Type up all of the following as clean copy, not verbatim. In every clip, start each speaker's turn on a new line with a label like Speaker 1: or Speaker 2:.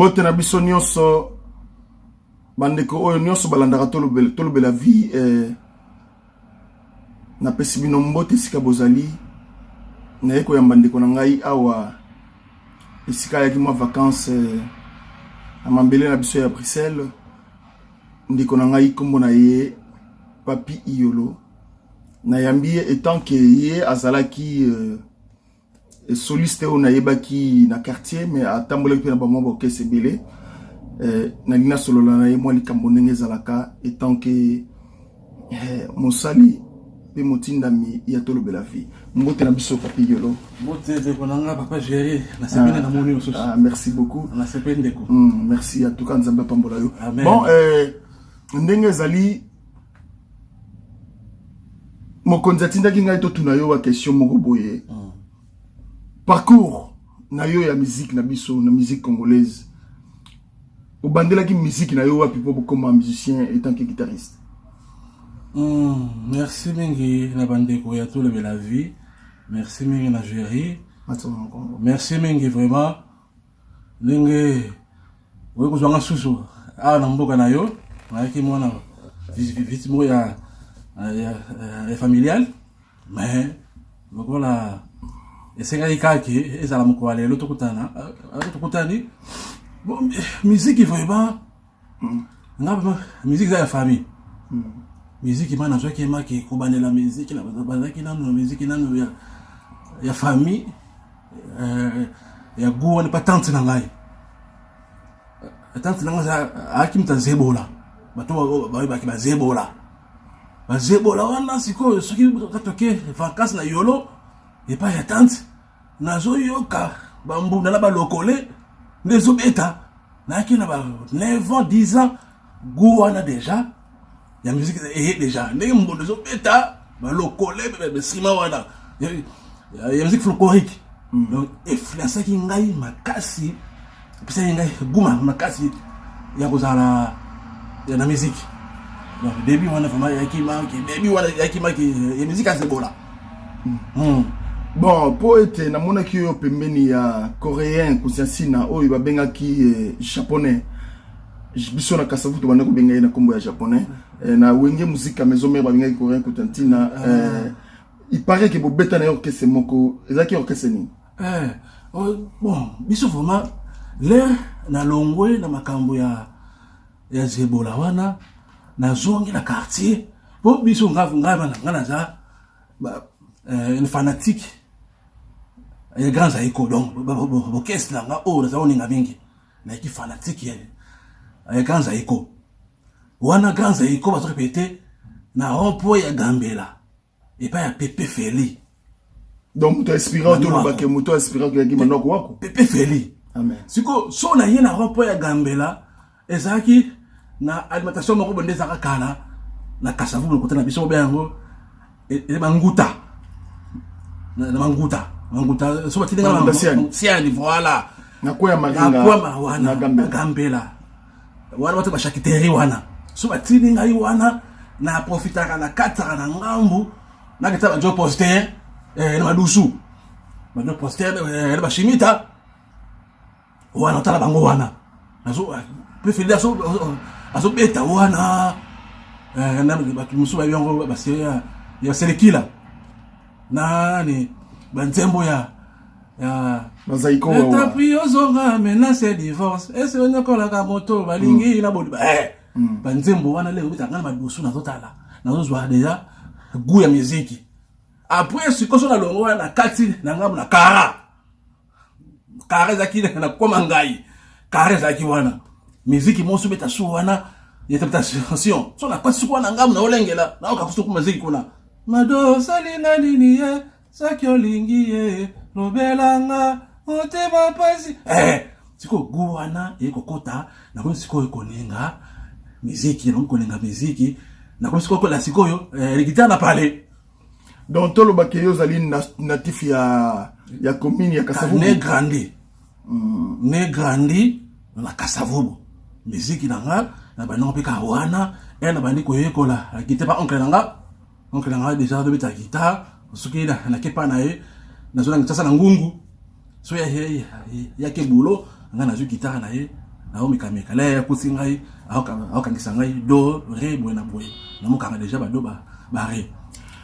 Speaker 1: Mbote na biso nyonso, bandeko oyo nyonso balandaka Tolobela, Tolobela Vie. Napesi bino mbote esika bozali. Naye koyamba ndeko na ngai awa esika ayaki mwa vacance na mambele na biso ya Bruxelles. Ndeko na ngai, nkombo na ye Papi Iyolo. Nayambi ye étant que ye azalaki soliste oyo nayebaki na quartier, mais atambolaki mpe na bamwa baorchestre ebele. Nalingi nasolola na ye mwa likambo ndenge ezalaka étant que mosali mpe motindami ya Tolobela Vie. Mbote na biso, Papi Yolo.
Speaker 2: Mbote, ndeko na nga papa Géri. Nasepeli na moni mosusu.
Speaker 1: Ah, merci beaucoup.
Speaker 2: Nasepeli, ndeko.
Speaker 1: Merci en tout cas, Nzambe apambola yo.
Speaker 2: Amen.
Speaker 1: Bon, ndenge ezali, mokonzi atindaki ngai totuna yo baquestion moko boye. Parcours na yo ya musique na biso, na musique congolaise, obandelaki musique na yo wapi mpo bokoma musicien étant que guitariste?
Speaker 2: Merci mingi na bandeko ya Tolobela Vie, merci mingi na Géri. Merci mingi vraiment ndenge oyi kozwanga susu awa na mboka na yo. Nayaki mwana visite moko ya familial, mais lokola esengaki kaki ezala mokolo ya lelo tokutana, tokutani. Bon, musique vraiment, nga vraiment musique eza ya famille. Musique ma nazwaki maki kobandela musique, bazalaki nanu na musique nanu ya famille, ya gu wana pa tante na ngai. Tante na ngai ayaki moto azebola, bato bayebaki bazebola, bazebola wana. Sikoyo soki toke vacance na Yolo epai ya tante, nazoyoka bambunda na balokole nde ezobeta. Nayaki na ba 9 ans, 10 ans, gu wana déjà ya musique eye déjà ndenge mbondo ezobeta, balokole, nsima wana ya musique folklorique. Donc influençaki ngai makasi, epesaki ngai guma makasi ya kozala na musique. Donc début wana vraiment eyaki maki, début wana eyaki maki ya musique azebola.
Speaker 1: Bon, mpo ete namonaki oyo pembeni ya Coréen Kusiasina oyo babengaki Japonais, biso na Kasavu tobanda kobenga ye na nkombo ya Japonais. Na Wenge Musica Maison Mère babengaki Coréen Kutantina. Il paraît que bobeta na ye orchestre moko. Ezalaki orchestre nini?
Speaker 2: Bon, biso vraiment l'heure nalongwe na makambo ya zebola wana, nazongi na quartier, po biso nga naza une fanatique ya Grand Zaiko. Donc orchestre na nga oyo naza koninga mingi, nayaki fanatique ya Grand Zaiko wana. Grand Zaiko bazo répéter na rond-point ya Gambela epai ya Pepe Feli.
Speaker 1: Donc moto inspirant, tolobake moto inspirant oyaki manoko wako.
Speaker 2: Pepe Feli.
Speaker 1: Amen.
Speaker 2: Sikoyo so na ye na rond-point ya Gambela, ezalaki na alimentation moko bonde ezalaka kala na Kasavubu, lokota na biso obe yango eza banguta na banguta, banguta so batindinga siani, voilà.
Speaker 1: Na kwa ya Maringa.
Speaker 2: Na kwa wana na Gambela wana, bato bacharcuterie wana, so batindi ngai wana, na profitaka na kataka na ngambu, nakita bajo poster na madusu, bajo poster na bashimita wana, otala bango wana mpe Feli azobeta wana. Bato mosusu bayebi yango, ya Selekila nani, banzembo ya
Speaker 1: Bazaiko.
Speaker 2: Etapi ozonga menace divorce ese onyokolaka moto balingi na boli banzembo wana. Lelo obetaka na madusu, nazotala, nazozwa déjà goût ya miziki. Après sikoyo so nalongo wana na kati na ngambo na kara kara ezalaki na koma ngai, kara ezalaki wana, miziki moso beta su wana, interprétation. So nakoti suku wana ngambo, naolengela, naoka suku miziki kuna: mado osali na nini ye, soki olingi ye lobelanga, motema pasi. Sikoyo gu wana eye kokota, nakomi sikoyo kolinga miziki, nakomi kolinga miziki, nakomi sikoyo kola sikoyo guitare na pale.
Speaker 1: Donc tolobaki yo ozali natif ya commune ya Kasavubu?
Speaker 2: Ne grandi, ne grandi na Kasavubu. Miziki na nga na bandako mpe kaka wana e na bandi koyekola guitare pa oncle na nga. Oncle na nga déjà azobeta guitare. Soki nakepa na ye, nazolanga sasa na ngungu, so yake bulo, nga nazwi guitare na ye. Naomekameka la akuti ngai, aokangisa ngai do re boye na boye, namokanga deja bado bare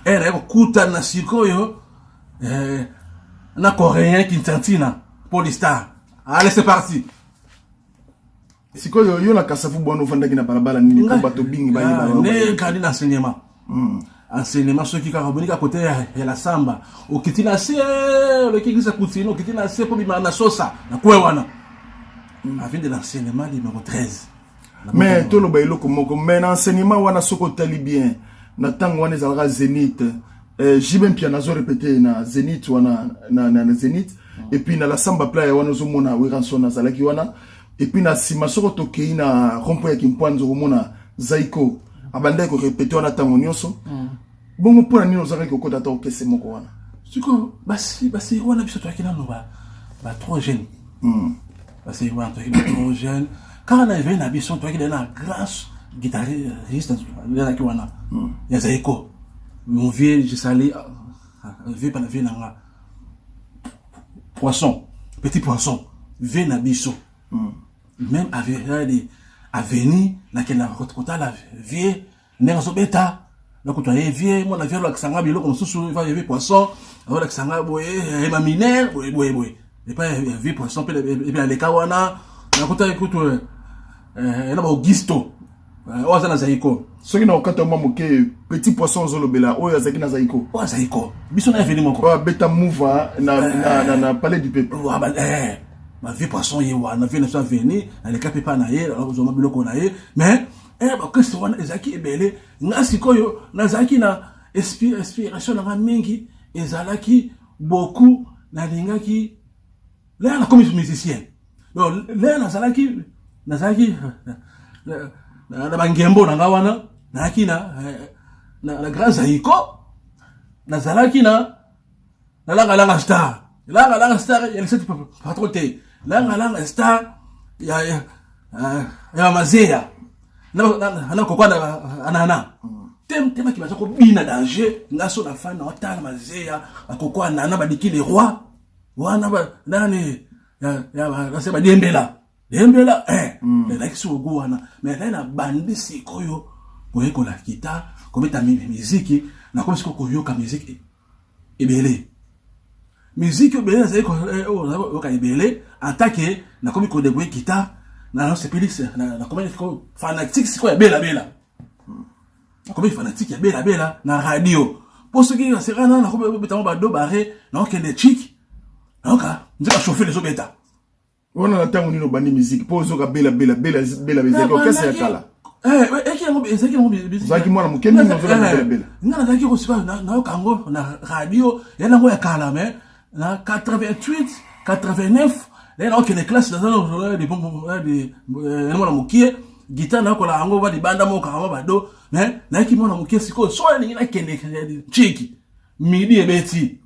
Speaker 2: e naye kokutana sikoyo na Coréen Kintantina Polystar. Allez, c'est parti.
Speaker 1: Sikoyo yo na Kasavu bwana, ofandaki na balabala nini, mpo bato bingi bayeba?
Speaker 2: Ne kadi na enseignement. Enseignement, soki kaka oboni kaka kote ya la Samba, okiti na se, oleki église ya Kutino, okiti na se mpo bima na Sosa na kwe wana, avenue de l'Enseignement numéro 13.
Speaker 1: Mais toloba eloko moko, mais na enseignement wana, soki otali bien, na ntango wana ezalaka Zénith. JB Mpiana azo répété na Zénith wana, na Zénith, et puis na la Samba Playa wana ozomona Werrason azalaki wana. Et puis na nsima, soki tokei na rond-point ya Kimpwanza, okomona Zaiko abandaki korépéter wana ntango nyonso. Bongo mpona nini ozalaki kokota ata okese moko wana?
Speaker 2: Sikoyo basi wana, biso toyaki nano ba trop jeune. Basi wana toyaki ba trop jeune. Kaka na éveil na biso, toyaki na grâce guitariste ezalaki wana ya Zaiko, mon vieux, je salue vieux pana, vieux nanga Poisson, Petit Poisson, vieux na biso. Même avenue, nakenda kotala vieux ndenge azobeta, nakuta ye vieux, mwana vieux alakisanga biloko mosusu. Vieux Poisson azolakisanga boye ma mineur, boye boye boye, epai ya vieux Poisson mpe. Epe aleka wana, nakuta kutu na baAugusto oyo aza na Zaiko.
Speaker 1: Soki na okata mwa moke, Petit Poisson ozolobela oyo azalaki na Zaiko?
Speaker 2: Oyo Zaiko, biso na avenue moko.
Speaker 1: Oyo abeta mouva na Palais du Peuple?
Speaker 2: Bavieux Poisson ye wana, vieux na biso avenue, naleka mpe pa na ye, ozoma biloko na ye. Mais baorchestre wana ezalaki ebele. Nga sikoyo nazalaki na inspiration na nga mingi, ezalaki beaucoup, nalingaki lea nakomi musicien. Donc lea nazalaki na bangembo na nga wana, nazalaki na Grand Zaiko, nazalaki na Langa Langa Star, Langa Langa Star ya Liseti Patron te, Langa Langa Star ya Mazeya na kokwa anana temaki, baza kobina danger. Nga so na fani, naotala Mazeya, bakoko anana, badiki le roi wana, nani nase badiembela diembela, ezalaki so ogu wana. Mais ezali na bandi sikoyo koyekola guitare, kobeta miziki. Nakomi sikoyo koyoka miziki ebele, miziki ebele nazali koyoka ebele. En tant que nakomi kodébrouiller guitare, nasepeli, nakomi fanatique sikoyo ya Belabela, nakomi fanatique ya Belabela na radio. Mpo soki nasekana, nakomi betango bado bare, naokende chik, naoka nzela chauffeur ezobeta.
Speaker 1: Wana na ntango nini obandi miziki, mpo ozoka Bela Bela? Bela Bela ezalaki orchestre ya kala.
Speaker 2: Ezalaki yango.
Speaker 1: Ozalaki mwana moke mingi, ozoka Bela Bela?
Speaker 2: Nga nazalaki kosika, nayoka yango na radio ya nango ya kala, mais na 88 89 naye naokende classe, naza mwana mokie, guitare nayokola yango ba libanda moko kaka bado. Mais nayaki mwana mokie. Sikoyo so nalingi nakende chiki, midi ebeti,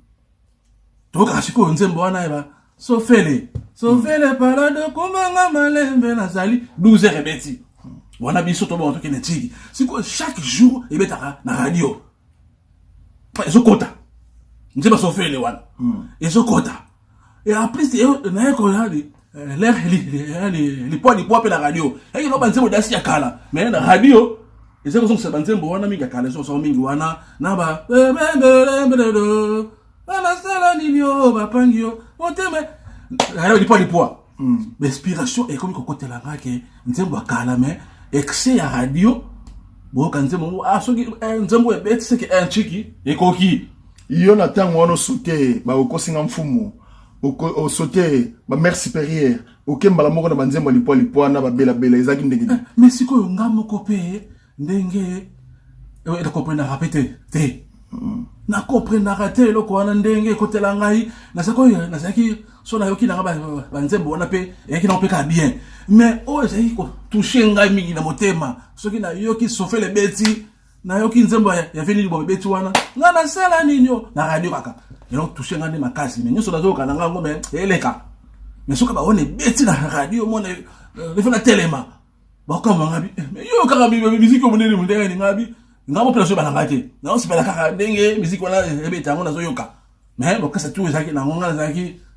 Speaker 2: tokaka sikoyo nzembo wana yeba sofele sofele palado kumanga malembe, nazali 12 heures ebeti wana, biso tobonga tokende tiki. Sikoyo chaque jour ebetaka na radio, ezokota nzembo sofele wana, ezokota. Et en plus nayekola l'air lipwa lipwa mpe na radio, eki no banzembo dasi ya kala, mais na radio eza kozongisa banzembo wana mingi ya kala, ezongisa mingi wana na ba banasala nini oyo bapangi yo motema lipwa lipwa. Bainspiration ekomi kokotela nga ke nzembo ya kala, mais excès ya radio, boyoka nzembo, ah, soki nzembo ebeti, seke nciki ekoki.
Speaker 1: Yo na ntango wana osote bakokosinga mfumu, osote bamère supérieure, oke mbala moko na banzembo ya lipwa lipwa na babelabela, ezalaki ndenge nini?
Speaker 2: Mais sikoyo nga moko mpe ndenge nakomprenaka mpe te te, nakomprenaka te eloko wana ndenge ekotela ngai. Nazalaki so nayoki nanga banzembo wana mpe eyaki nango mpe kaka bien, mais oyo ezalaki kotoucher ngai mingi na motema, soki nayoki sofele ebeti, nayoki nzembo ya venili bo ebeti wana, nga nasala nini o na radio kaka, eloko touche ngai nde makasi. Mais nyonso nazoyoka na ngai yango, mais eleka. Mais soki bawana ebeti na radio, mona efo natelema, bakamwa nga bi yo kaka miziki omonene ndenge nini. Nga bi nga mo mpe nazoyeba na ngai te, naosepela kaka ndenge miziki wana ebeta yango, nazoyoka. Mais bokasa tu ezalaki nango, nga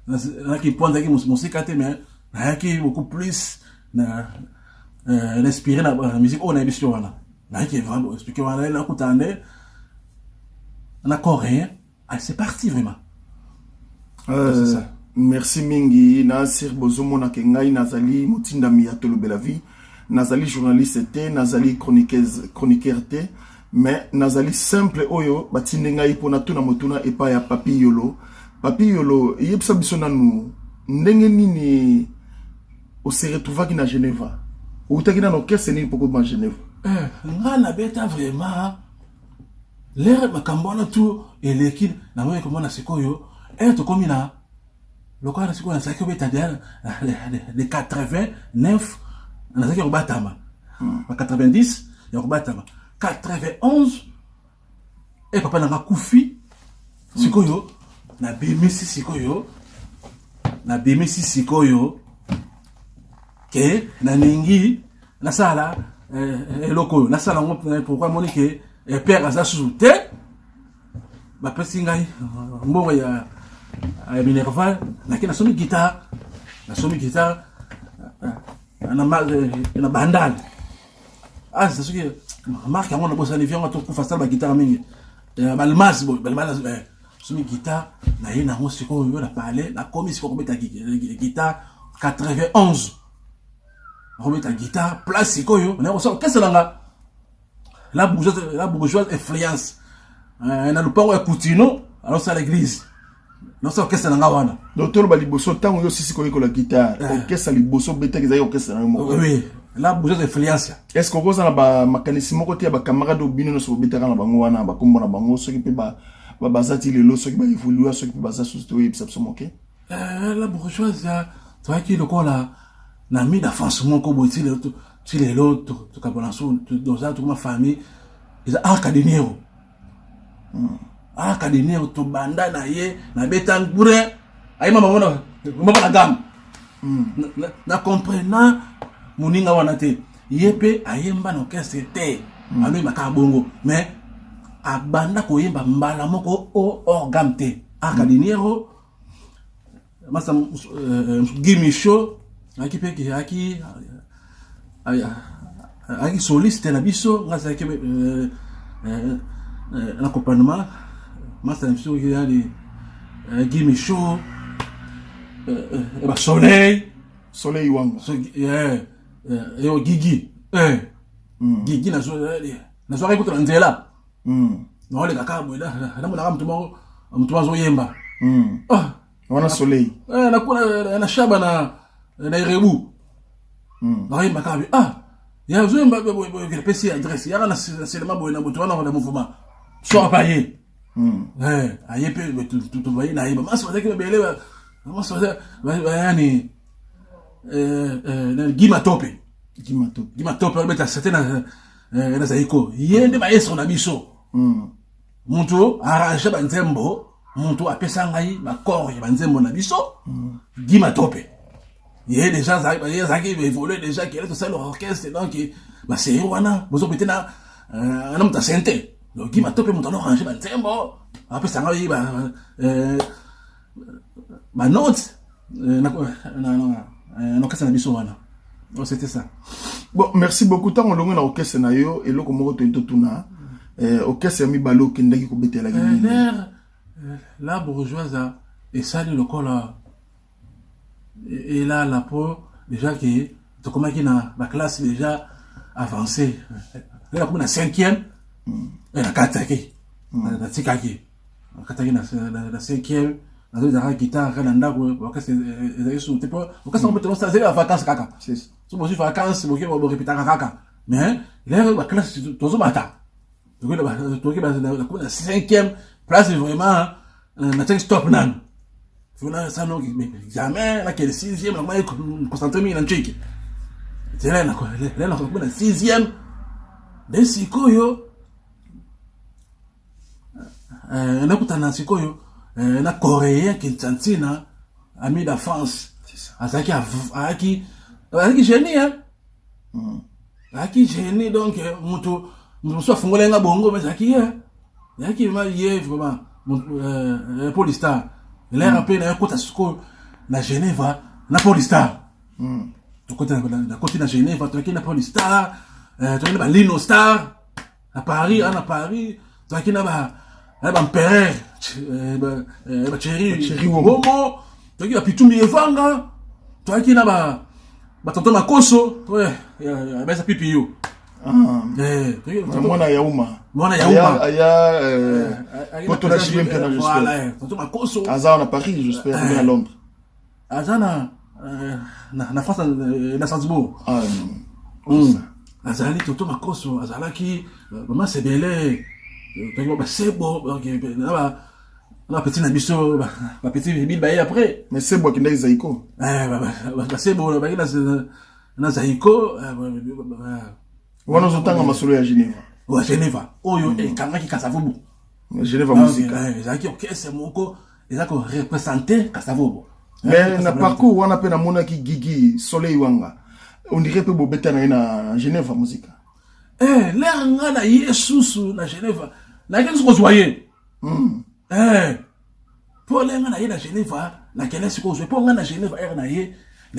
Speaker 2: nazalaki po nazalaki mosika te, mais nayaki beaucoup plus. na inspiré na musique oyo nayebi sio wana. Nayaki vraiment expliquer wana, nakutana nde na coréen. Ah, c'est parti vraiment.
Speaker 1: C'est ça. Merci mingi. Nasir, bozomonaka ngai nazali motindami ya Tolobela Vie. Nazali journaliste te, nazali chroniqueur te, mais nazali simple oyo batindi ngai mpona tuna motuna epai ya Papi Yolo. Papi Yolo, eyebisa biso nanu ndenge nini ose retrouvaki na Geneva. Outaki nano orchestre nini mpo kobima Geneva?
Speaker 2: Nga nabeta vraiment l'heure makambo wana tu eleki. Namoyi komona sikoyo ere tokomi na lokola sikoyo nazalaki kobeta deja de 89, nazalaki kobatama ba 90 ya kobatama 91 e papa nanga kufi. Sikoyo nabimisi, sikoyo nabimisi sikoyo ke nalingi nasala eloko oyo nasala yango. Pourquoi? Moni ke père aza susu te. Bapesi ngai mbongo ya minerval, nake nasomi guitare, nasomi guitare na Bandal. Ah, soki marque yango nabosani, viango tokufa sala baguitare mingi, balmas boye, balmas. Somi guitare naye nango sikoyo na palais. Nakomi sikoyo kobeta guitare 91, nakobeta guitare place sikoyo nakosala orchestre nanga, la bourgeoise influence, na lupango ya Kutino, alosala église, nasala orchestre nanga wana.
Speaker 1: Donc toloba liboso, ntango yo osisi koyekola guitare, orchestre liboso obetaki ezalaki orchestre na yo moko?
Speaker 2: Oui, la bourgeoise influence.
Speaker 1: Est ce que okoza na bamakanisi moko te ya bacamarade oyo bino nyonso bobetaka na bango wana, bakombo na bango, soki mpe baza ti lelo, soki baévolua, soki mpe baza susu te, oyebisa biso moke?
Speaker 2: La bourgeoise, toyaki lokola na mi d'enfance moko boye ti lelo tokabola so, toza tokoma famille. Eza Arcadinero, Arcadinero, tobanda na ye nabeta ngure, ayema bango moko na gamme. Na comprena moninga wana te, ye mpe ayemba na orchestre te, aloyemba kaka bongo, mais abanda koyemba mbala moko o hors gamme te. Arcadinero, masa Guy Michaud ayaki mpe, ayaki soliste na biso. Nga azalaki na accompagnement. Masa na biso yani Guy Michaud, basoleil.
Speaker 1: Soleil Wanga.
Speaker 2: Yo Gigi, Gigi nazwaki kuta na nzela, naoleka kaka boye, namonaka motu moko, motu azoyemba.
Speaker 1: Wana Soleil?
Speaker 2: Na shaba na Erebu, nakoyemba kaka. Ah, ya ozoyemba, pesi adresse yaka na selema boye na moto wana na mouvement soir pa ye aye mpe tobaye na ye. Bamasi bazalaki ebele, bamasi yani Guy Matope.
Speaker 1: Guy Matope.
Speaker 2: Guy Matope alobeta sate na Zaiko. Ye nde maestro na biso, moto arrange banzembo, moto apesa ngai baaccord ya banzembo na biso, Guy Matope. Ye déjà azalaki évolue déjà, kele tosala orchestre. Donc basérie wana bozobete na moto asente. Donc Guy Matope, moto alo arrange banzembo, apesa ngai banote na orchestre na biso wana. C'était ça.
Speaker 1: Bon, merci beaucoup. Ntango olongo na orchestre na yo, eloko moko toyei totuna, orchestre ya mibale okendaki kobetelaki nini?
Speaker 2: La bourgeoise esali lokola elala, po déjà ke tokomaki na baclasse déjà avancé. Nakomi na cinquième, nakataki, natikaki, nakataki na cinquième. Nazozalaka guitare kaka na ndako. Orchestre ezalaki susu te, po orchestre ngo mpe ezali bavacance kaka. So bozwi vacance, boke borepetaka kaka. Mais l'heure baclasse tozomata, tokoki nakomi na cinquième place, vraiment natiaki stop nanu sano examen, nakende sixième. Nakomaki concentré mingi na nciki nakomi na sixième. Nde sikoyo nakutana sikoyo na coréen Kinsantina, ami d'enfance. Azalaki azalaki génie, hein? Azalaki génie. Donc moto mosusu afungolaki nga bongo, mais azalaki ye, azalaki vraiment ye, vraiment Polistar. L'heure mpe nayokota sikoyo na Geneva na Polistar. Nakoti na Genève, toyaki na Paul Star, toyaki na balino Star na Paris, na Paris toyaki na baempereur, bacheri Womo, toyaki na Pitumbi Evanga, toyaki na batonton Makoso, baza pipi yo.
Speaker 1: Mwana Yauma.
Speaker 2: Mwana Yauma.
Speaker 1: Aya poto na JB Mpiana, j'espère.
Speaker 2: Tonton Makoso.
Speaker 1: Aza na Paris, j'espère, ou na Londres.
Speaker 2: Aza na France, na Strasbourg.
Speaker 1: Ah.
Speaker 2: Azali tonton Makoso, azalaki mama Sebele, toyaki basebo na bapeti na biso, bapeti bili baye après.
Speaker 1: Mais Sebo akendaki Zaiko.
Speaker 2: Basebo bayaki na Zaiko.
Speaker 1: Wana ozotanga masolo ya Geneva.
Speaker 2: Wa Geneva oyo ekangaki Kasavubu.
Speaker 1: Geneva Musica.
Speaker 2: Ezalaki orchestre moko eza koreprésente Kasavubu.
Speaker 1: Mais na parcours wana mpe namonaki Gigi Soleil Wanga, on dirait mpe bobeta na ye na Geneva Musica.
Speaker 2: L'heure nga na ye susu na Geneva, nayaki lisusu kozwa ye mpo le nga na ye na Geneva, nakende sikoyo ozwa mpo nga na Geneva ere na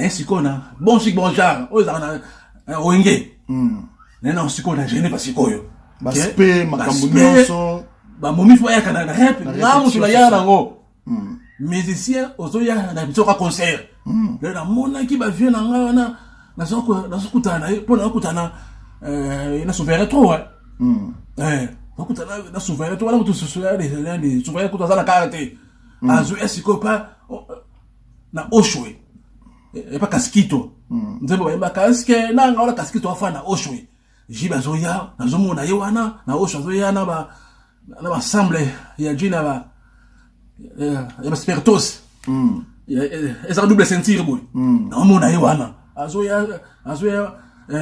Speaker 2: ye sikoyo na Bon Chic Bon Genre oyo ezalaka na Wenge, naye na sikoyo na Geneva sikoyo.
Speaker 1: Baspe makambo nyonso.
Speaker 2: Bamomi fo bayaka na rep, nga mosu nayaka nango musicien, ozoya na biso ka concert. Lelo namonaki bavieux na ngai wana, nazokutana na ye mpo nakutana na Souverain trop, nakutana na Souverain trop wana. Motu Souverain kutu aza na kaka te, azwi sikoyo pa na Oshwe epa Kaskito, nzembo bayemba Kaske nanga wana. Kaskito afa na Oshwe, Jibe azoya, nazomona ye wana na Oshwe, azoya na ba na baensemble ya ji na ba ya baspertos, ezaka double ceinture boye. Naomona ye wana azoya, azoya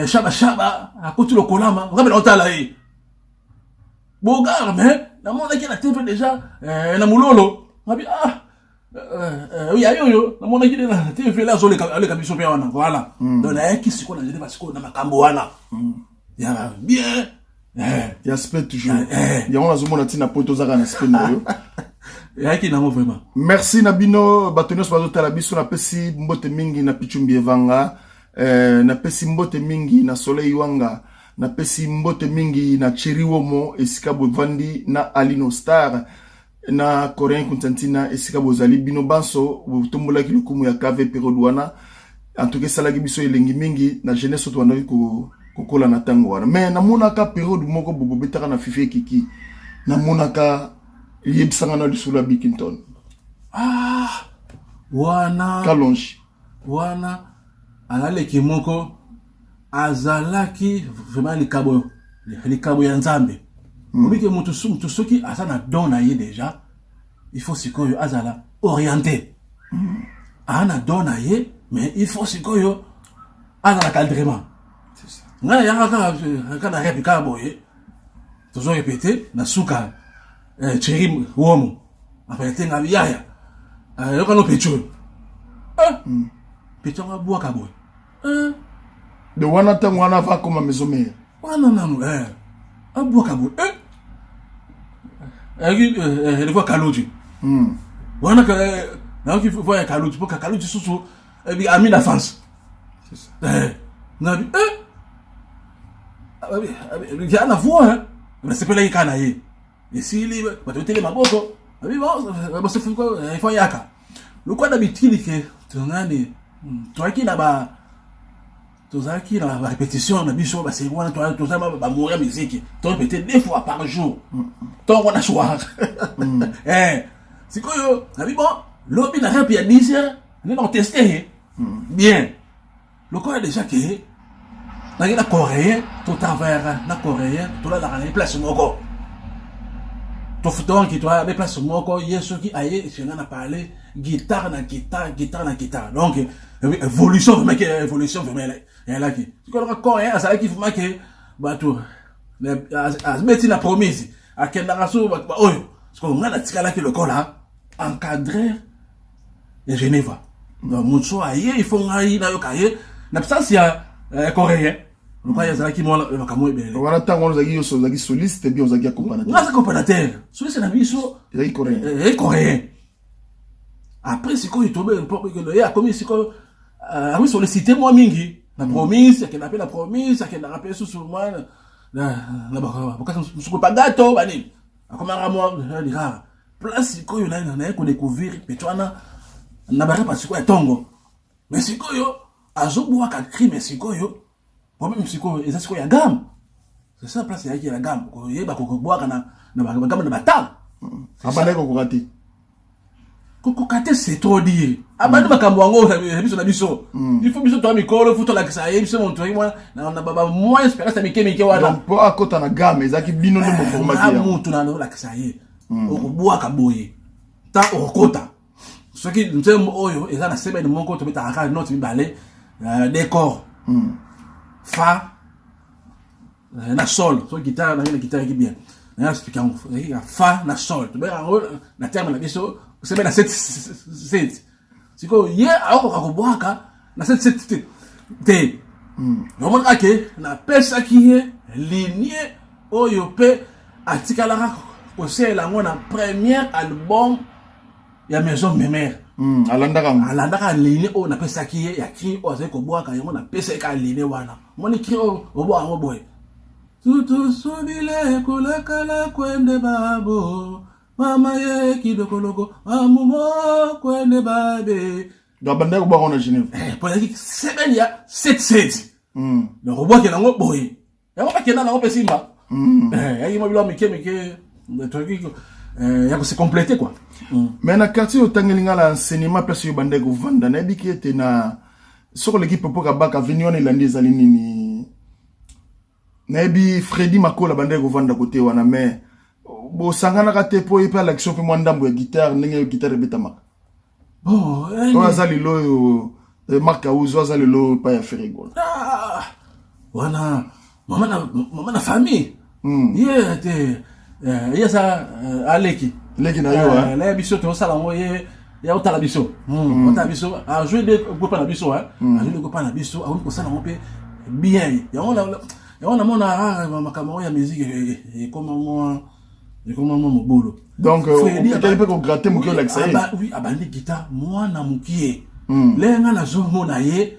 Speaker 2: shaba shaba, akoti lokolama, nga mpe naotala ye bogar. Mais namonaki na TV déjà na mololo, ngabi ah ya oyo namonaki nde na TV le azoleka biso mpe wana. Voilà, donc nayaki sikoyo na Geneva sikoyo na makambo wana ya bien.
Speaker 1: Ya aspect toujours yango nazomona ntina po tozaka na aspect na yo.
Speaker 2: Eyaki nango vraiment.
Speaker 1: Merci na bino bato nyonso bazotala biso. Napesi mbote mingi na Pichumbi Evanga, napesi mbote mingi na Soleil Wanga, napesi mbote mingi na Cheri Womo esika bovandi, na Alino Star, na Coréen Constantina esika bozali. Bino banso botombolaki lokumu ya KV période wana. En tout cas esalaki biso elengi mingi na jeunesse oyo tobandaki kokola na ntango wana. Mais namonaka période moko bobetaka na Fifi Ekiki, namonaka, yebisanga na lisolo ya Bikinton.
Speaker 2: Ah, wana
Speaker 1: Kalongi.
Speaker 2: Wana alaleki moko azalaki vraiment likabo, likabo ya Nzambe. Obike mutu soki aza na don na ye déjà, il faut sikoyo azala orienté. Aza na don na ye, mais il faut sikoyo azala encadrement. Ngai nayaka kaka na rep kaka boye, tozo répété na suka, Thierry Womo apele te ngai yaya yoka no pecho oyo, pecho yango abwaka boye.
Speaker 1: De wana ntango wana ava akoma Maison Mère.
Speaker 2: Wana nanu abwaka boye, ayaki voix Kaluji wana, nayoki voix ya Kaluji mpo Kaluji susu ami na France nabi ya na voix, nasepelaki kaka na ye. Esili, bato betele maboko, ifo yaka lokola na bitili ke nani. Toyaki na ba tozalaki na barépétition na biso, baseri wana toza bamour ya musique, torépété deux fois par jour, ntongo na soir. Sikoyo nabi bon, lobi na rep ya 10 heures nde na koteste ye bien. Lokola déjà ke naki na Coréen, totravaillaka na Coréen, tolalaka na ye place moko, donc toalaka na place moko. Ye soki aye esenga na parler guitare na guitare, guitare na guitare, donc évolution vraiment ke évolution vraiment eyalaki. Sikoyo Coréen azalaki vraiment ke bato abeti na Promise, akendaka so bato baoyo. Sikoyo ngai natikalaki lokola encadreur ya Geneva. Donc moto aye, il faut ngai nayoka ye na absence ya Coréen, lokola ye azalaki mwana makambo ebele.
Speaker 1: Wana ntango wana ozalaki nyonso, ozalaki soliste bien, ozalaki accompagnateur?
Speaker 2: Nga aza accompagnateur, soliste na biso
Speaker 1: ezalaki Coréen.
Speaker 2: Ezalaki Coréen. Après sikoyo tobe ye akomi sikoyo akomi sollicité mwa mingi. Na Promise akendaka mpe, na Promise akendaka mpe susu mwa na bokasi mosuku pagato banini, akomaka mwa rare. Place sikoyo naye kodécouvrir petit wana na barepa sikoyo ya ntongo. Mais sikoyo azobwaka cri, mais sikoyo problème sikoyo eza sikoyo ya gamme. C'est ça, place eyaki ya gamme, koyeba kobwaka na bagamme, na batable.
Speaker 1: Abandaki kokoka te.
Speaker 2: Kokoka te, c'est trop dire. Abandi makambo yango biso na biso, il faut biso toya mikolo, faut tolakisa ye biso moto na bamwa expérience ya mike mike wana.
Speaker 1: Mpo akota na gamme, ezalaki bino nde moformaki?
Speaker 2: Mutu na olakisa ye okobwaka boye, ta okokota. Soki nzembo oyo eza na semaine moko, tobetaka kaka note mibale, décor fa na sol. Soki guitare nange na guitare eki bien, nanga explique yango, ezalaki fa na sol, tobengaka yango na terme na biso semaine na 7 7. Sikoyo ye akokoka kobwaka na 7 7 te te. Omonaka ke napesaki ye ligne oyo mpe atikalaka kosalela yango na premier album ya Maison Mère.
Speaker 1: Alandaka yango.
Speaker 2: Alandaka ligne oyo napesaki ye ya cri oyo azali kobwaka yango. Napesaki kaka ligne wana. Moni cri oyo obwaka yango boye: tutusubile kulakala kwende babo mama ye kidokoloko amumo kwende babe.
Speaker 1: Donc abandaki kobwaka ngo na Genève?
Speaker 2: Po ezalaki semaine ya 7 7. Donc obwakela yango boye, yango bakenda nango mpe simba. Yaki mwa biloko mike mike, toki ya kose compléter quoi.
Speaker 1: Mais na quartier otangeli nga na enseignement, place oyo bandaki kovanda, nayebiki ete na soki oleki Popo Kabaka avenue wana elandi ezali nini, nayebi Fredi Makola bandaki kovanda kote wana. Mais bosanganaka te mpo ye mpe alakisi mpe mwa ndambo ya guitare, ndenge guitare ebetamaka?
Speaker 2: Bon.
Speaker 1: Oyo aza lelo oyo Mark Auzo, aza lelo epai ya Ferre Gola.
Speaker 2: Ah, wana mama na famille. Ye te, ye aza aleki.
Speaker 1: Leki na yo.
Speaker 2: Na ye biso tozosala yango, ye ya otala biso, otala biso, azwi nde groupe na biso, azwi nde groupe na biso, akomi kosala yango mpe bien. Yango namona makambo oyo ya musique ekoma mwa mobulu.
Speaker 1: Donc oketaki mpe kogratter moke, olakisa ye?
Speaker 2: Oui, abandi guitare mwana mokie. Le nga nazomona ye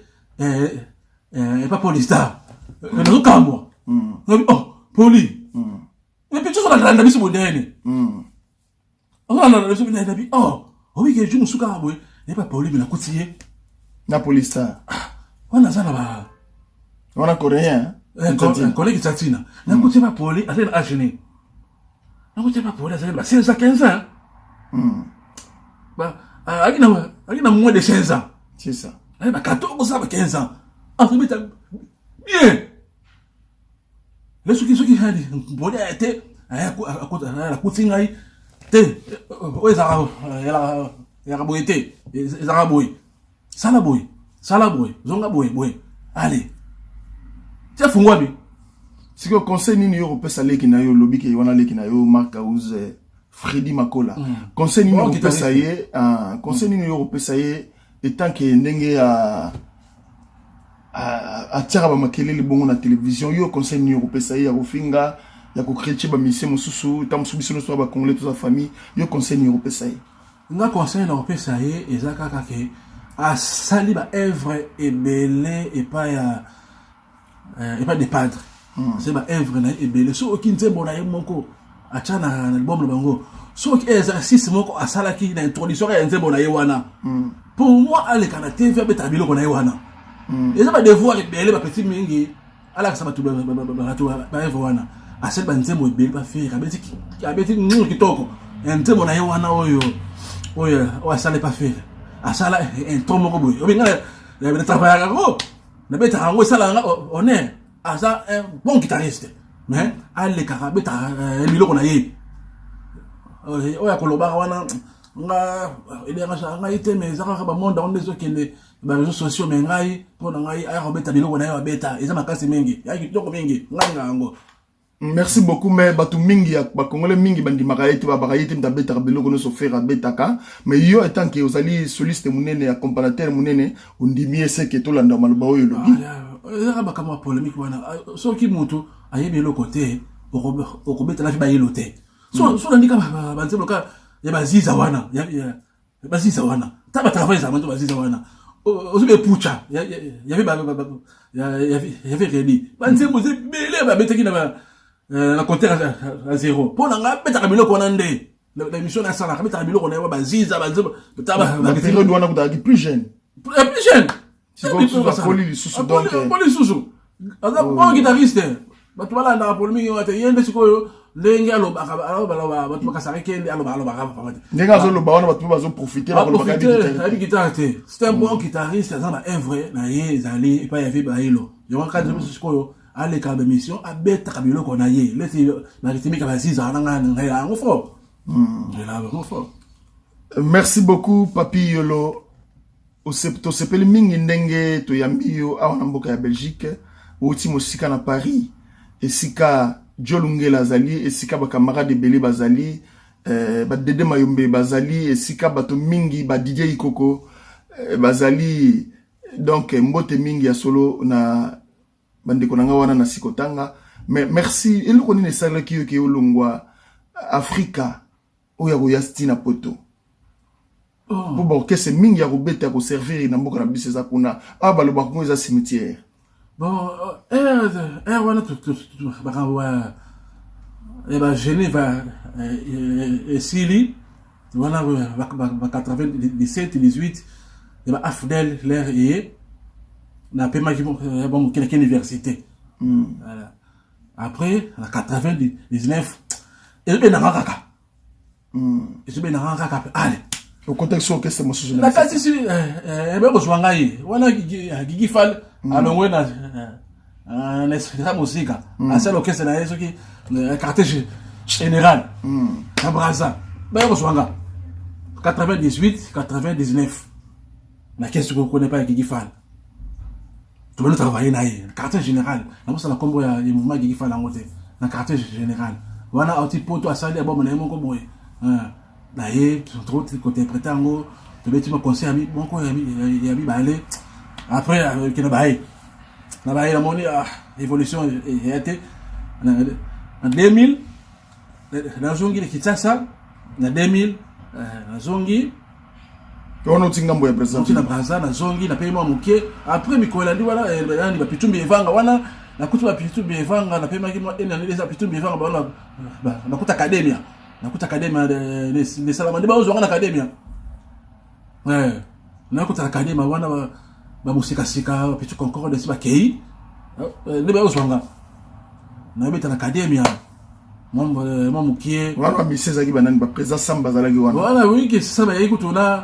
Speaker 2: epa Polistar, nazokambwa: "Oh Poli, et puis tozolanda biso bodene, ozolanda biso bodene." Nabi: "Oh, obike ju mosusu kaka boye." Nayeba Poli, me nakuti ye
Speaker 1: na Polistar.
Speaker 2: Wana aza na ba
Speaker 1: Wana coréen.
Speaker 2: Collègue Tatina. Nakuti ye ba Poli, azali na age nini? Nakuti ye ba Poli, azali ba 16 ans, 15 ans, aki na moins de 16 ans.
Speaker 1: C'est ça.
Speaker 2: Ayi ba 14 ans, ba 15 ans, azobeta bien. Le soki hani Poli aya te, akuti ngai te, oyo ezalaka boye te, ezalaka boye, sala boye, sala boye, zonga boye boye, allez, tia fungwami.
Speaker 1: Sikoyo conseil nini yo kopesa leki na yo? Olobi ke wana leki na yo Mark House, Fredi Makola. Conseil nini okopesa ye? Conseil nini yo kopesa ye etant ke ndenge atiaka bamakelele bongo na télévision? Yo conseil nini okopesa ye ya kofinga, ya kocritiquer bamusicien mosusu? Ta mosusu biso nyonso bacongolais toza famille. Yo conseil nini okopesa ye?
Speaker 2: Nga conseil na kopesa ye eza kaka ke asali baœuvre ebele epai ya epai de padre. Asali baœuvre na ye ebele. Soki nzembo na ye moko atya na album na bango, soki exercice moko asalaki na introduction ya nzembo na ye wana, pour moi aleka na TV, abetaka biloko na ye wana. Eza badevoir ebele, bapeti mingi, alakisa bato baœuvre wana. Asali banzembo ebele, baFerre abeti kitoko nzembo na ye wana oyo asala epa Ferre. Asala intro moko boye, obenga na travaillaka yango, nabetaka yango, esalaka nga honneur. Aza un bon guitariste, mais alekaka, abetaka biloko na ye oyo akolobaka wana. Nga edérangeaka ngai te, mais eza kaka bamonde yango nde ezokende, baréseaux sociaux. Mais ngai, mpo na ngai, aya kobeta biloko na ye, abeta, eza makasi mingi, ya kitoko mingi, ngai nga yango.
Speaker 1: Merci beaucoup. Mais bato mingi ya bacongolais mingi bandimaka ye te, babaka ye te moto abetaka biloko nyonso Ferre abetaka. Mais yo, etant ke ozali soliste monene, accompagnateur monene, ondimi ye seke tolanda maloba oyo elobi?
Speaker 2: Ezaka makambo ya polémique wana. Soki moto ayebi eloko te, okobetela fi bayelo te. So olandi kaka banzembo kaka ya baziza wana, baziza wana, ta batravail ezala banto baziza wana. Ozwi epucha yabe redi, banzembo eza ebele babetaki na compteur à zéro. Mpo na ngai, abetaka biloko wana nde na émission nasalaka, abetaka biloko na ye, baziza, banzembo.
Speaker 1: Na période wana kutaki plus jeune.
Speaker 2: Plus jeune.
Speaker 1: Akoli lisusu donc.
Speaker 2: Akoli lisusu, aza bon guitariste. Bato balandaka polémique wana te. Ye nde sikoyo ndenge alobaka, bato bakasaka kende aloba, alobaka papa te.
Speaker 1: Ndenge azoloba wana, bato mpe bazoprofite.
Speaker 2: Ayebi guitare te. C'est un bon guitariste, aza na baœuvre na ye, ezali epai ya vie bailo yango kati biso. Sikoyo aleka baémission, abetaka biloko na ye leti barythmique, baziza na ngai, ngai yango fort, yango fort.
Speaker 1: Merci beaucoup, Papi Yolo. Tosepeli mingi ndenge toyambi yo awa na mboka ya Belgique. Outi mosika na Paris, esika Jolungela azali, esika bacamarade ebele bazali, badede Mayombe bazali, esika bato mingi, badidier Ikoko bazali. Donc mbote mingi ya solo na bandeko na nga wana na sikotanga. Mais merci. Eloko nini esalaki yo ke olongwa Afrika oyo ya koya ntina Poto? Mpo baorchestre mingi ya kobeta, ya koservir na mboka na biso eza kuna. Awa balobaka ngo eza cimetière.
Speaker 2: Bon, ère wana, makambo ya baGenève esili wana, ba 97, 18 ya ba AFDL, l'heure eye napemaki bon moke, université. Voilà. Après na 99 ezobendanga kaka, ezobendanga kaka mpe ale.
Speaker 1: Okotaki so orchestre mosusu?
Speaker 2: Nakati si ebe kozwa ngai wana Gigi Fal alongwe na eza mosika, asala orchestre na ye soki Quartier Général na Braza. Baya kozwa nga 98, 99, nakesi kokona epai ya Gigi Fal. Tobandi travailler na ye Quartier Général. Nakosala nkombo ya mouvement Gigi Fal yango te. Na Quartier Général wana, auti Poto, asali album na ye moko boye na ye, kointerpréter yango. Tobeti ma concert moko ya mibale. Après kende baye na baye, namoni évolution eya te. Na 2000 nazongi na Kinshasa. Na 2000 nazongi.
Speaker 1: Wana oti ngambo ya
Speaker 2: Brazzaville? Na Braza nazongi, napei mwa moke. Après mikolo elandi wana, nani, bapitumbi evanga wana, nakuti bapitumbi evanga, napemaki mwa ene eza pitumbi evanga wana, nakuta academia, nakuta academia nesalama nde bazwanga na academia. Nakuta academia wana, bamosikasika, bapitu Concorde esi bakei nde bazwanga, nayebeta na academia mwa mokie.
Speaker 1: Wana bamisi ezalaki banani? Baprésident Sam bazalaki wana?
Speaker 2: Wana wiki Sam ayaki kutu na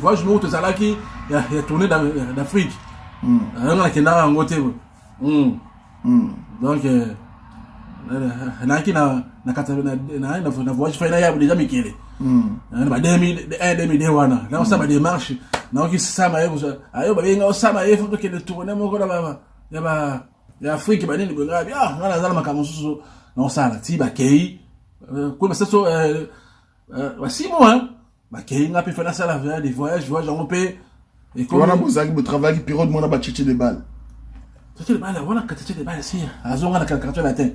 Speaker 2: voyage moko tozalaki ya tournée d'Afrique. Yango nakendaka yango te. Donc nayaki na voyage fai naya déjà mikele na ba 2001, 2002 wana, naosala badémarche. Naoki Sama ye, ayo babenga osama ye, faut tokende tournée moko na ya ba ya Afrique, banini boye. Ngai ah, ngai naza na makambo mosusu naosala. Ti bakei kuna, basaso ba 6 mois bakei, nga mpe fa nasala des voyages, voyage yango mpe.
Speaker 1: Wana bozalaki, botravaillaki période mwana bacheche de balle?
Speaker 2: Cheche de balle wana, cheche de balle si azonga na Quartier Latin.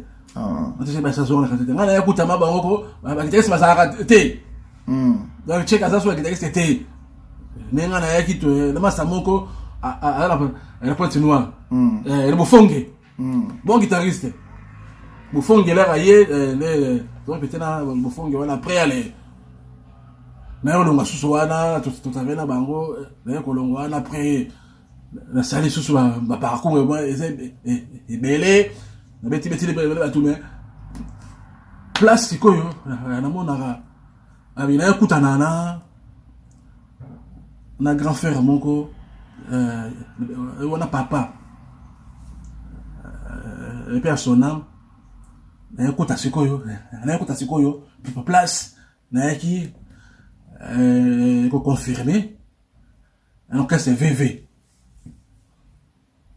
Speaker 2: Cheche de balle azonga na Quartier. Ngai naya kutama bango ko baguitariste bazalaka te. Donc chek aza so baguitariste te. Ndenge ngai nayaki na masa moko aza na Pointe Noire, na Bofonge, bon guitariste Bofonge, laka ye nde topete na Bofonge wana. Après ale naye kolonga susu wana, totravaille na bango. Naye kolonga wana, après nasali susu baparcours eza ebele, nabeti beti ebele bato. Mais place sikoyo namonaka abi nayekutana na grand frère moko wana, papa epe ya son âme. Nayekuta sikoyo place nayaki koconfirme un orchestre VV.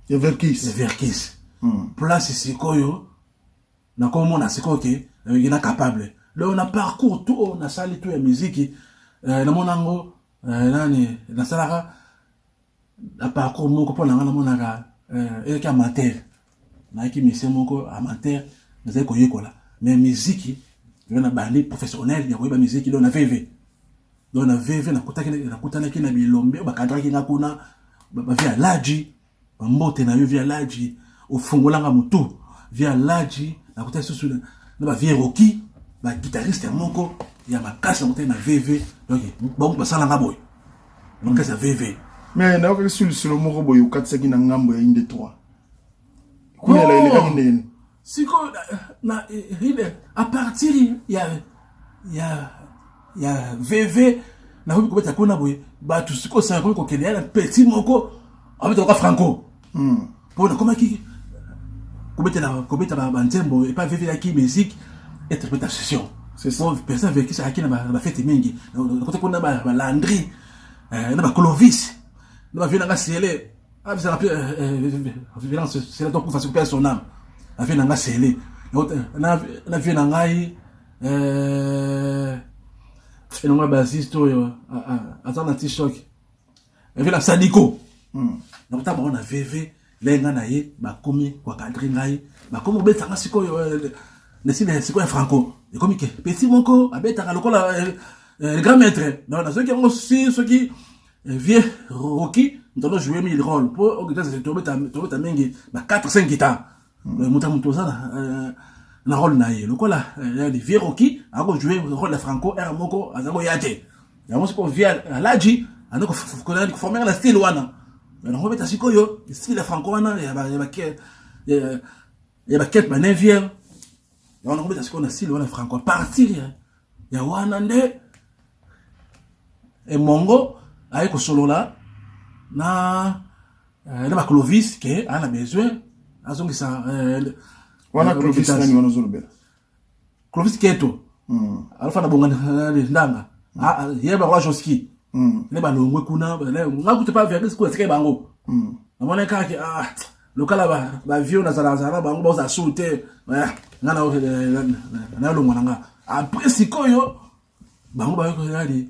Speaker 1: Ya Verkis?
Speaker 2: Verkis. Place sikoyo nakomona sikoyo ke na capable. Donc na parcours tout oyo nasali, tout ya miziki, namona yango nani nasalaka na parcours moko mpo na nga, namonaka ezalaki amateur. Nayaki musicien moko amateur, nazali koyekola, mais miziki yo na bandi professionnel ya koyeba miziki donc na VV. Donc na VV nakutanaki na bilombe oyo bakadraki nga kuna, bavieux Alaji, bambote na yo vieux Alaji, ofungolanga motu vieux Alaji. Nakutaki susu na bavieux Roki, baguitariste ya moko ya makasi, nakutaki na VV. Donc bango basalanga boye makasi ya VV.
Speaker 1: Mais nayokaki su lisolo moko boye, okatisaki na ngambo ya inde 3 kuna, elekaki ndenge?
Speaker 2: Sikoyo na à partir ya VV, nakomi kobeta kuna boye, bato sikoyo sanga komi kokende ya na petit moko abetaka Franco, mpo nakomaki kobeta banzembo epa VV, yaki musique interprétation. Personne vekisi ayaki na bafete mingi. Nakota kuna balandri na baclovis na bavieux nanga Sele, violence Sele tokufa sikoyo, son âme, avieux nanga Sele na vieux na ngai elongo ya bassiste oyo aza na t-shok, vieux na Sadiko. Nakota bango na VV le ngai na ye, bakomi koencadrer ngai, bakomi kobetanga sikoyo nesile. Sikoyo ya Franco ekomi ke petit moko abetaka lokola le grand maître. Donc nazoki yango si soki vieux Roki moto azo mille rôle, mpo tobeta mingi ba 4 5 guitare, moto moto oza na rôle na ye. Lokola vieux Roki akojouer rôle ya Franco, ere moko aza koya te. Yango sikoyo vieux Alaji aza koformer na style wana, yango beta sikoyo style ya Franco wana ya bakete ba neuvième. Yango nakobeta sikoyo na style wana Franco. À partir ya wana nde emongo aye kosolola na baclovis ke aa na besoin azongisa.
Speaker 1: Wana Clovis nani wana ozolobela?
Speaker 2: Clovis Keto, alfa na bonga ndanga ye baroi Joski ne balongwe kuna. Nga kutu pa vernis kuna tikali bango, namoni kaka ah, lokala bavieux nazalazala na bango, bazala su te, nga nalongwa na nga. Après sikoyo bango bayali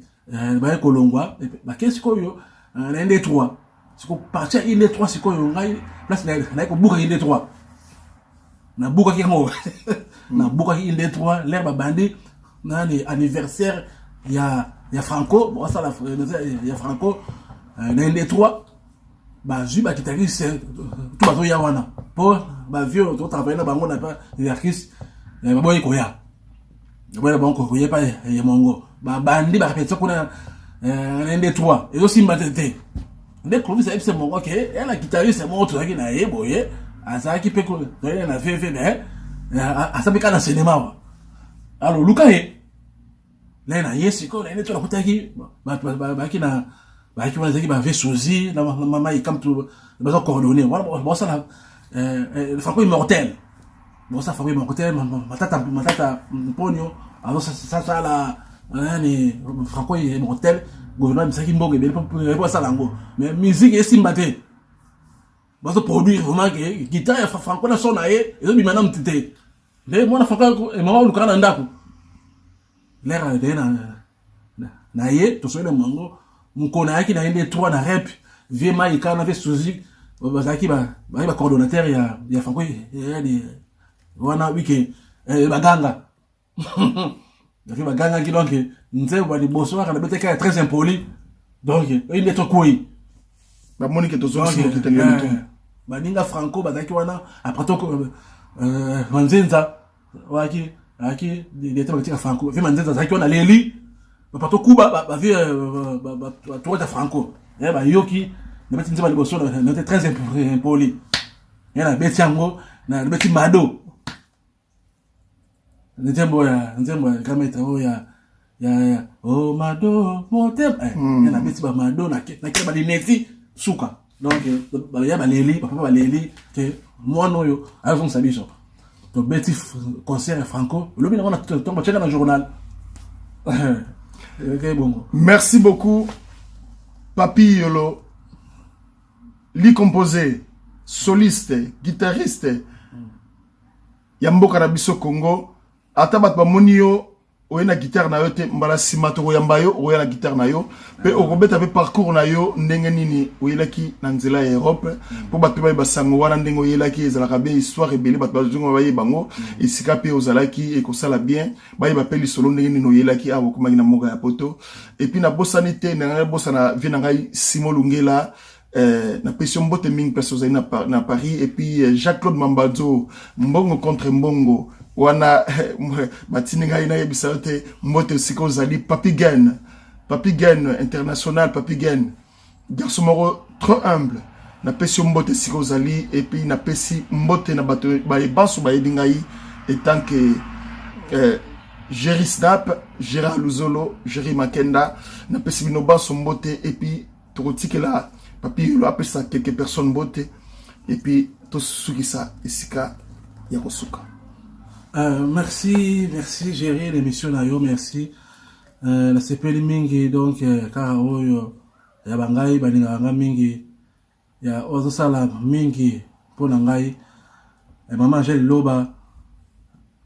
Speaker 2: baye kolongwa, bake sikoyo na inde 3. Siko parti ya inde 3, sikoyo ngai place naye kobuka inde 3, nabukaki yango, nabukaki inde 3 l'heure babandi nani anniversaire ya Franco, basala ya Franco na inde 3. Bazwi baguitariste to bazoya wana mpo bavieux totravaille na bango na verkis, baboyi koya, baboyi na bango koya epa ya mongo. Babandi barépétition kuna na inde 3, ezosimba te te. Nde Clovis ayebisa mongo ke ya na guitariste moko tozalaki na ye boye, azalaki mpe tozalaki na VV, mais aza mpe kaka na cinéma wa. Alors luka ye naye na ye. Sikoyo na ye nde to nakutaki bato bayaki na bayaki wana, ezalaki bavieux Suzi na mama Ikamtu, baza coordonné wana, basala Franco Immortel, basala Franco Immortel. Matata, Matata Mponio azosala nani Franco Immortel. Gouvernement bisaki mbongo ebele mpo asala yango, mais musique esimba te. Bazoproduire vraiment ke guitare ya Franco na son na ye ezobima na mutu te. Nde mwana Franco mama olukaka na ndako lere eye na ye, tosoki na bango mokolo ayaki na ye nde 3 na rep. Vieux Maika na vieux Suzi bazalaki bacoordonnateur ya Franco wana wike. Baganga bavieux bagangaki, donc nzembo ya liboso kaka nabetaki ya très impoli, donc oyi nde tokwei.
Speaker 1: Bamoni ke tozongisi mokitani ya litumbu.
Speaker 2: Baninga Franco bazalaki wana. Après to Manzenza waki ayaki directeur batika Franco, vieux Manzenza azalaki wana, leli bapato kuba bavieux batourage ya Franco bayoki nabeti nzembo ya liboso nabeti très impoli. Ye nabeti yango, nabeti Mado, nzembo ya grand maître oyo ya "Oh Mado motema". Ye nabeti bamado, nake balineti suka. Donc ya baleli, bapapa baleli ke mwana oyo azongisa biso. Tobeti concert ya Franco, olobi nango ntongo batiaka na journal bongo.
Speaker 1: Merci beaucoup, Papi Yolo, li composé, soliste, guitariste ya mboka na biso Congo. Ata bato bamoni yo. Oye na guitare na yo te. Mbala nsima tokoyamba yo, okoya na guitare na yo mpe okobeta mpe parcours na yo, ndenge nini oyelaki na nzela ya Europe, mpo bato bayeba sango wana, ndenge oyelaki. Ezalaka bien, histoire ebele bato bazonga bayeba yango, esika mpe ozalaki ekosala bien, bayeba mpe lisolo ndenge nini oyelaki awa, okomaki na mboka ya Poto. Et puis nabosani te, na ngai bosana vie na ngai Simo Lungela, napesi yo mbote mingi place ozali na Paris. Et puis Jacques Claude Mambazo, mbongo contre mbongo wana batindi ngai nayebisa yo te, mbote esika ozali. Papi Gen, Papi Gen international, Papi Gen, garçon moko trop humble, napesi yo mbote esika ozali. Et puis napesi mbote na bato bayebanso bayebi ngai etant que Jerry Snap, Gérard Luzolo, Jerry Makenda, napesi bino banso mbote. Et puis tokotikela Papi Yolo apesa quelques personnes mbote et puis tosukisa esika ya kosuka.
Speaker 2: Merci, merci Géry, l'émission na yo, merci. Nasepeli mingi, donc kaka oyo ya bangai balingaka nga mingi, ya oyo azosala mingi mpo na ngai, mama Angèle Loba,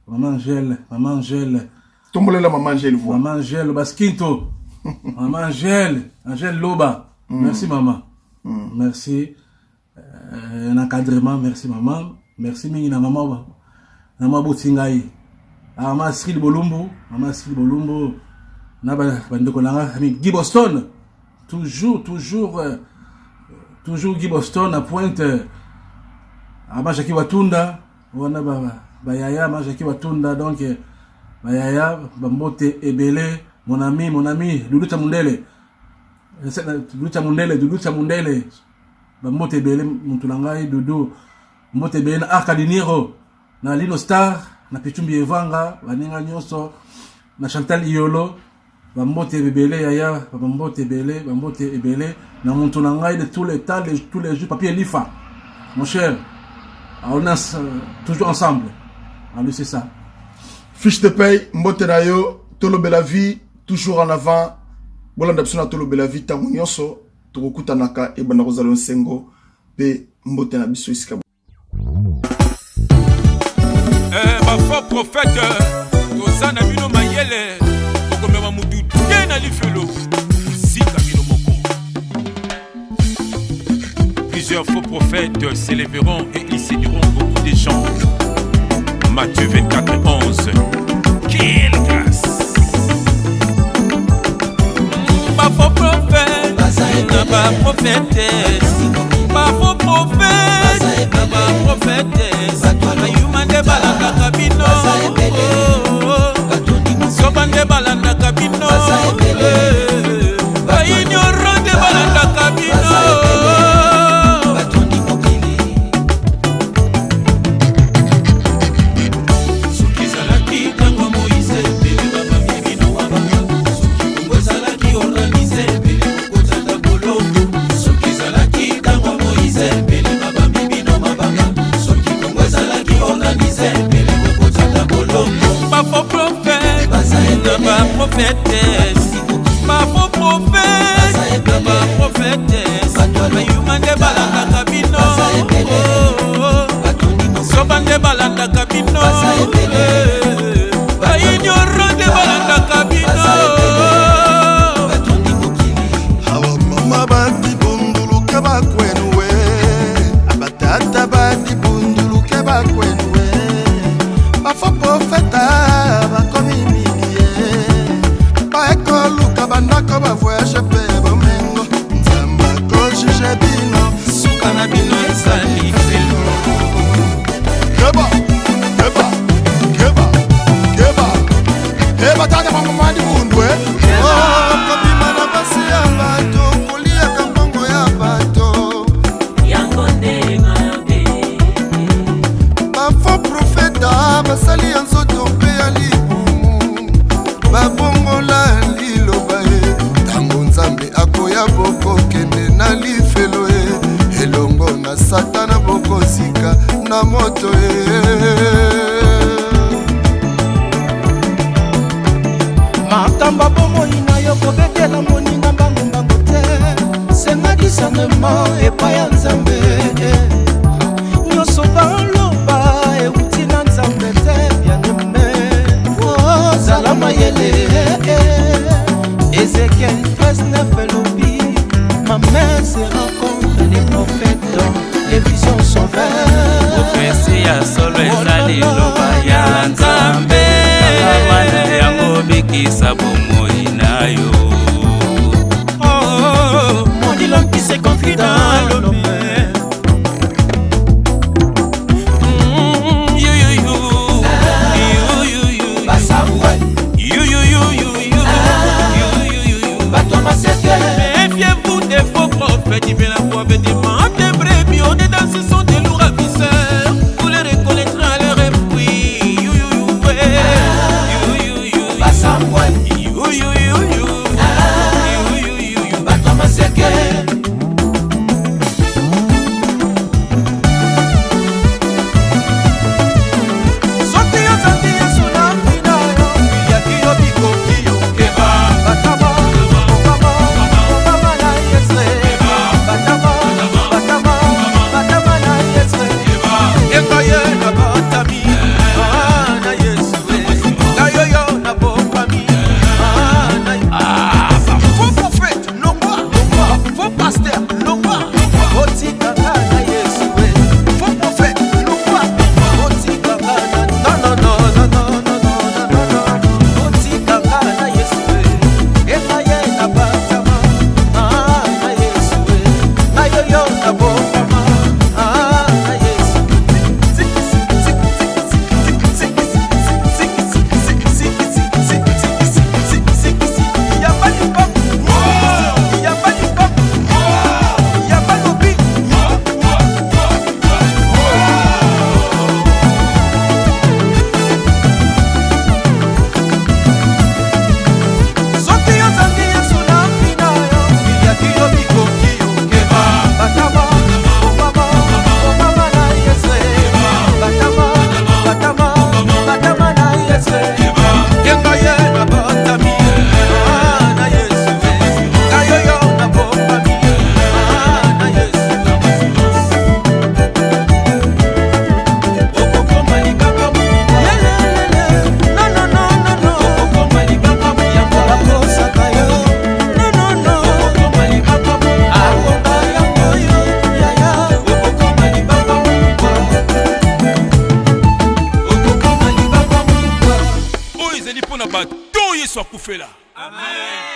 Speaker 2: mama Angèle, mama Angèle.
Speaker 1: Tombolela mama Angèle voix.
Speaker 2: Mama Angèle Baskinto, mama Angèle, Angèle Loba, merci mama, merci na encadrement, merci mama, merci mingi na mama na mwa boti ngai, mama Astrid Bolumbu, mama Astrid Bolumbu, na bandeko na nga Guy Boston, toujours, toujours, toujours Guy Boston na pointe, ama Jackie Watunda wana, bayaya ma Jackie Watunda, donc bayaya bambote ebele. Mon ami, mon ami Dudu Mundele, Dudu Mundele, Dudu Mundele, bambote ebele, mutu na ngai Dudu, mbote ebele na Arcadiniro, na Lino Star, na Pichumbi Evanga, baninga nyonso, na Chantal Iolo, bambote ebele yaya, bambote ebele, bambote ebele na mutu na ngai de tous les temps, de tous les jours, Papi Elifa, mon cher, on est toujours ensemble. Alors c'est ça.
Speaker 1: Fiche de paye, mbote na yo. Tolobela Vie, toujours en avant. Bolanda biso na Tolobela Vie ntango nyonso tokokutanaka, ebanda kozala nsengo mpe mbote na biso esika.
Speaker 3: Bafaux prophètes, toza na bino mayele, okomema mutu te na lifelo, okozika bino moko. Plusieurs faux prophètes s'élèveront et ils séduiront beaucoup de gens. Matthieu 24 11. Quelle grâce! Bafaux prophètes na baprophétesse, bafaux prophètes na baprophétesse, bayuma nde balandaka bino, soba nde balandaka bino, baignorants nde balandaka bino.
Speaker 4: Batondi mokili.
Speaker 3: Soki ezalaki ntango Moïse, mbele babambi bino mabanga. Soki Kongo ezalaki organisé, mbele bokotata boloko. Soki ezalaki ntango Moïse, mbele babambi bino mabanga. Soki Kongo ezalaki organisé, mbele bokotata boloko. Bafaux prophètes na baprophétesse, bafaux prophètes na baprophétesse, bayuma nde balandaka bino, soba nde balandaka bino, baignorants nde balandaka bino.
Speaker 4: Batondi mokili.
Speaker 5: Awa mama badibunduluke bakwenuwe, abatata badibunduluke bakwenuwe, bafaux prophètes bakomi mingi ye, baekoluka bandako, bavoyage mpe bomengo. Nzambe akojuger bino.
Speaker 3: Suka na bino ezali felo.
Speaker 5: Keba, keba, keba, keba, keba, tata mama dibundwe. Kobima na basi ya bato, koliaka mbongo ya bato,
Speaker 4: yango nde mabe.
Speaker 5: Bafaux prophètes basali ya nzoto mpe ya libumu, babongola liloba ye. Ntango Nzambe akoya, bokokende na lifelo ye elongo na Satana, bokozika na moto ye.
Speaker 6: Makambo bomoi na yo, kobetela moninga mbangombango te. Senga discernement epai ya Nzambe. Nyonso baloba euti na Nzambe te, bien-aimé. Ozala mayele.
Speaker 3: Bikisa bomoi na yo. Oh,
Speaker 6: Maudit l'homme qui se confie dans l'homme.
Speaker 3: Yo, yo, yo. Yo, yo, yo.
Speaker 6: Basambwe.
Speaker 3: Yo, yo, yo, yo, yo. Yo, yo, yo, yo.
Speaker 6: Bato maseke.
Speaker 3: Méfiez-vous des faux prophètes qui viennent avoir des des brebis. Au dedans, ce sont des loups ravisseurs. Vous les reconnaîtrez à leur fruit. Yo, yo, yo, ouais. Yo, yo, yo, yo.
Speaker 6: Basambwe.
Speaker 3: Yo, yo, yo, yo. Yo, yo, yo, yo.
Speaker 6: Bato maseke. Soki ozangi Yesu na mpi na yo, biliaki yo bikoki yo. Batama, Obama, Obama na Yesu. Batama, Batama, Batama na Yesu. Yenga ye na batami, ah, na Yesu. Nga yo yo na bokami, ah, na Faux prophète, longwa. Faux pasteur, longwa. Otikanga na Yesu. Faux prophète, longwa. Otikanga na non, non, non, non, non, non, non, non, non. Otikanga na Yesu. Eka ye na batama, ah, na Yesu. Na yo yo na bokama, ah, na Yesu. Soki ozangi Yesu na mpi na yo, biliaki yo bikoki yo. Batama, Obama, Obama na Yesu. Batama, Batama, Batama na Yesu. Yenga ye na batami, ah, na Yesu. Nga yo yo na bokami, ah, na Yesu.
Speaker 3: Okokoma libanga mungwa.
Speaker 6: Lelelele, non, non, non, non, non.
Speaker 3: Okokoma libanga mungwa.
Speaker 6: Bakosaka yo, non, non, non.
Speaker 3: Okokoma libanga mungwa.
Speaker 6: Akonga yango yo, yaya.
Speaker 3: Okokoma libanga mungwa. Okokoma libanga mungwa.
Speaker 7: Oyo ezali mpo na bato oyo Yesu akufela. Amen.